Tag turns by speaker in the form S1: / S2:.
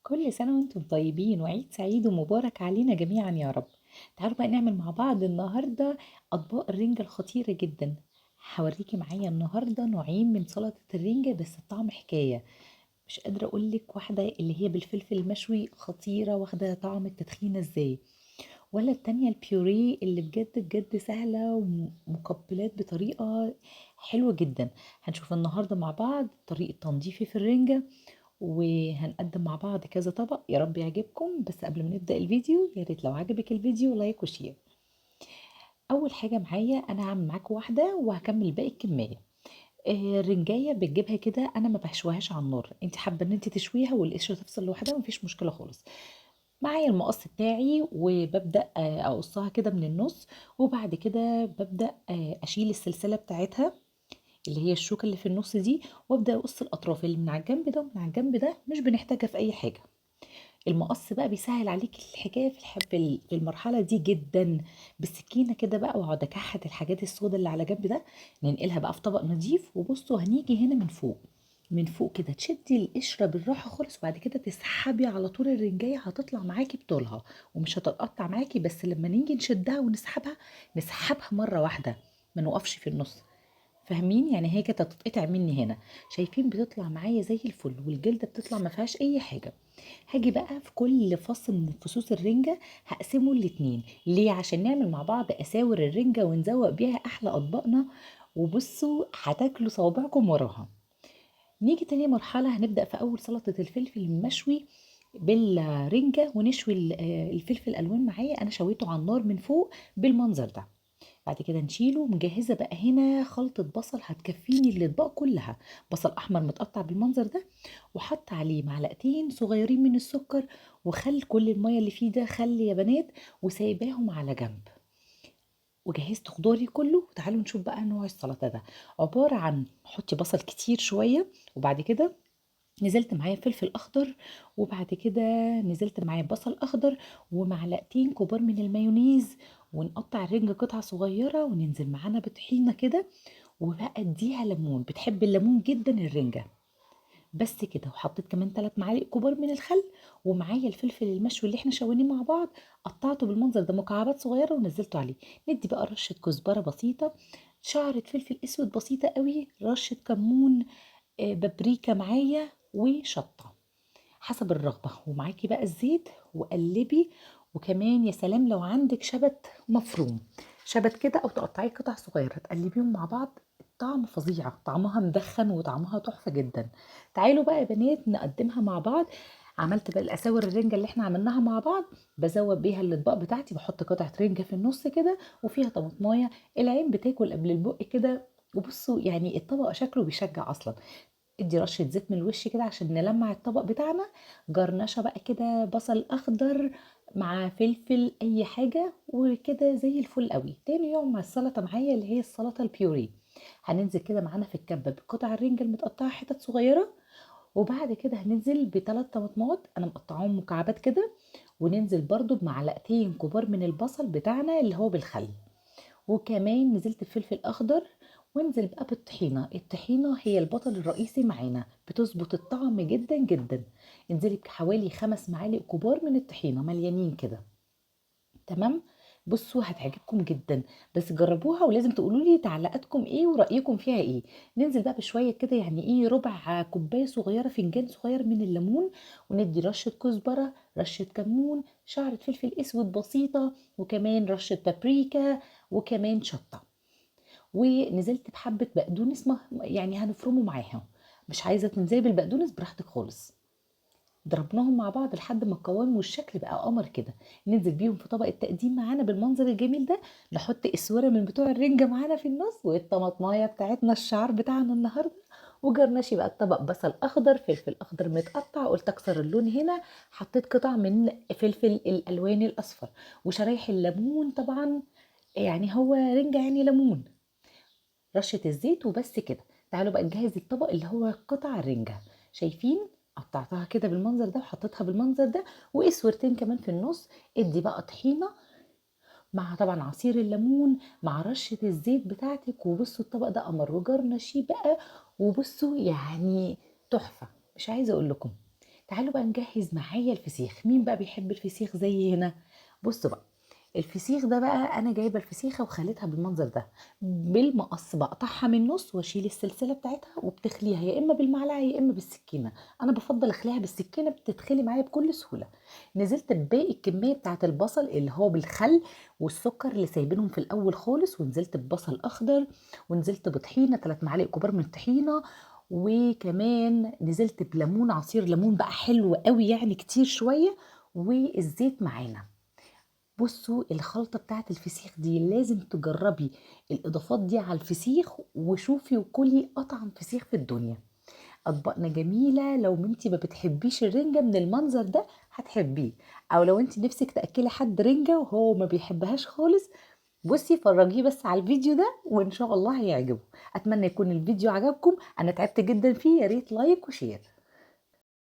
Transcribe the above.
S1: كل سنة وانتم طيبين وعيد سعيد ومبارك علينا جميعا يا رب. تعالوا بقى نعمل مع بعض النهاردة أطباق الرنجة الخطيرة جدا. هوريكي معايا النهاردة نوعين من سلطة الرنجة بس الطعم حكاية، مش قادرة أقولك. واحدة اللي هي بالفلفل المشوي خطيرة واخدة طعم التدخينة ازاي، ولا التانية البيوريه اللي بجد بجد سهلة ومقبلات بطريقة حلوة جدا. هنشوف النهاردة مع بعض طريقة تنظيفي في الرنجة، وهنقدم مع بعض كذا طبق يا رب يعجبكم. بس قبل ما نبدأ الفيديو يا ريت لو عجبك الفيديو like و share. أول حاجة معايا أنا هعمل معاكم واحدة وهكمل باقي الكمية. الرنجاية بتجيبها كده، أنا ما بشويهاش على النار، انت حابة ان انت تشويها والقشرة تفصل لوحدها مفيش مشكلة خالص. معايا المقص بتاعي وببدأ أقصها كده من النص، وبعد كده ببدأ أشيل السلسلة بتاعتها اللي هي الشوكة اللي في النص دي، وأبدأ أقص الأطراف اللي من على الجنب ده ومن على الجنب ده، مش بنحتاجها في أي حاجة. المقص بقى بيسهل عليك الحكاية في المرحلة دي جدا. بالسكينة كده بقى واقعد اكحت الحاجات السوداء اللي على جنب ده، ننقلها بقى في طبق نظيف. وبصوا هنيجي هنا من فوق، من فوق كده تشدي القشرة بالراحة خالص، وبعد كده تسحبي على طول الرنجاية، هتطلع معاكي بطولها ومش هتتقطع معاكي. بس لما نيجي نشدها ونسحبها نسحبها مرة واحدة، ما نوقفش في النص، فاهمين؟ يعني هي كانت هتتقطع مني هنا، شايفين بتطلع معايا زي الفل، والجلدة بتطلع ما فيهاش اي حاجة. هاجي بقى في كل فص من فصوص الرنجة هقسمه الاتنين، ليه؟ عشان نعمل مع بعض اساور الرنجة ونزوق بيها احلى اطباقنا، وبصوا هتاكلوا صوابعكم وراها. نيجي تاني مرحلة، هنبدأ في اول سلطة الفلفل المشوي بالرنجة، ونشوي الفلفل الالوان معايا. انا شويته على النار من فوق بالمنظر ده. بعد كده نشيله. مجهزة بقى هنا خلطة بصل هتكفيني الأطباق كلها، بصل أحمر متقطع بالمنظر ده، وحط عليه معلقتين صغيرين من السكر وخل، كل المية اللي فيه ده خل يا بنات، وسايباهم على جنب. وجهزت خضاري كله. تعالوا نشوف بقى نوع السلطة ده عبارة عن، حطي بصل كتير شوية، وبعد كده نزلت معايا فلفل اخضر، وبعد كده نزلت معايا بصل اخضر ومعلقتين كبار من المايونيز، ونقطع الرنجة قطع صغيرة، وننزل معانا بطحينة كده، وبقى اديها ليمون، بتحب الليمون جدا الرنجة. بس كده. وحطيت كمان 3 معالق كبار من الخل، ومعايا الفلفل المشوي اللي احنا شويناه مع بعض، قطعته بالمنظر ده مكعبات صغيرة ونزلته عليه. ندي بقى رشة كزبرة بسيطة، شعرة فلفل اسود بسيطة قوي، رشة كمون، بابريكا معايا، وشطة حسب الرغبة، ومعاكي بقى الزيت، وقلبي. وكمان يا سلام لو عندك شبت مفروم، شبت كده او تقطعيه قطع صغيرة، تقلبيهم مع بعض، الطعم فظيع، طعمها مدخن وطعمها تحفة جدا. تعالوا بقى يا بنات نقدمها مع بعض. عملت بقى الاساور الرنجة اللي احنا عملناها مع بعض، بزوق بيها الاطباق بتاعتي، بحط قطعة رنجة في النص كده وفيها طماطمايه، العين بتاكل قبل البق كده. وبصوا الطبق شكله بيشجع اصلا. ادي رشة زيت من الوش كده عشان نلمع الطبق بتاعنا. جرنشة بقى كده بصل اخضر مع فلفل اي حاجة وكده زي الفل قوي. تاني يوم مع السلطة معايا اللي هي السلطة البيوري، هننزل كده معانا في الكبة بقطع الرنجة المتقطعة حتت صغيرة، وبعد كده هننزل بتلات طماطمات انا مقطعاهم مكعبات كده، وننزل برضو بمعلقتين كبار من البصل بتاعنا اللي هو بالخل، وكمان نزلت بفلفل اخضر، وانزل بقى بالطحينة. الطحينة هي البطل الرئيسي معانا، بتظبط الطعم جدا جدا. انزلي بحوالي 5 معالق كبار من الطحينة مليانين كده، تمام؟ بصوا هتعجبكم جدا، بس جربوها ولازم تقولوا لي تعليقاتكم ايه ورأيكم فيها ايه. ننزل بقى بشوية كده ربع كوباية صغيرة، فنجان صغير من الليمون، وندي رشة كزبرة، رشة كمون، شعرة فلفل اسود بسيطة، وكمان رشة بابريكا، وكمان شطة. ونزلت بحبة بقدونس هنفرمه معاها، مش عايزة تنزلي بالبقدونس براحتك خالص. ضربناهم مع بعض لحد ما القوام والشكل بقى قمر كده. ننزل بيهم في طبق التقديم معانا بالمنظر الجميل ده، نحط اسوره من بتوع الرنجه معانا في النص، والطماطمايه بتاعتنا الشعر بتاعنا النهارده، وجرنشي بقى الطبق بصل اخضر، فلفل اخضر متقطع، قلت اكسر اللون هنا، حطيت قطع من فلفل الالوان الاصفر، وشرايح الليمون طبعا هو رنجه يعني ليمون، رشه الزيت، وبس كده. تعالوا بقى نجهز الطبق اللي هو قطع الرنجه. شايفين قطعتها كده بالمنظر ده وحطيتها بالمنظر ده، واسورتين كمان في النص. ادي بقى طحينه مع طبعا عصير الليمون مع رشه الزيت بتاعتك، وبصوا الطبق ده قمر، وجرنشيه بقى، وبصوا تحفه، مش عايزه اقول لكم. تعالوا بقى نجهز معايا الفسيخ. مين بقى بيحب الفسيخ زي هنا؟ بصوا بقى الفسيخ ده بقى، انا جايبه الفسيخه وخليتها بالمنظر ده، بالمقص بقطعها من النص واشيل السلسلة بتاعتها، وبتخليها يا اما بالمعلقه يا اما بالسكينة. انا بفضل اخليها بالسكينة، بتتخلي معايا بكل سهولة. نزلت بباقي الكمية بتاعت البصل اللي هو بالخل والسكر اللي سايبينهم في الاول خالص، ونزلت ببصل اخضر، ونزلت بطحينه 3 معالق كبار من الطحينه، وكمان نزلت بليمون، عصير ليمون بقى حلو قوي يعني كتير شوية، والزيت معانا. بصوا الخلطة بتاعت الفسيخ دي لازم تجربي الإضافات دي على الفسيخ، وشوفي وكلي أطعم فسيخ في الدنيا. أطباقنا جميلة، لو انتي ما بتحبيش الرنجة من المنظر ده هتحبيه، أو لو انتي نفسك تأكلي حد رنجة وهو ما بيحبهاش خالص، بصي فرجيه بس على الفيديو ده وإن شاء الله هيعجبه. أتمنى يكون الفيديو عجبكم، أنا تعبت جدا فيه، يا ريت like و share.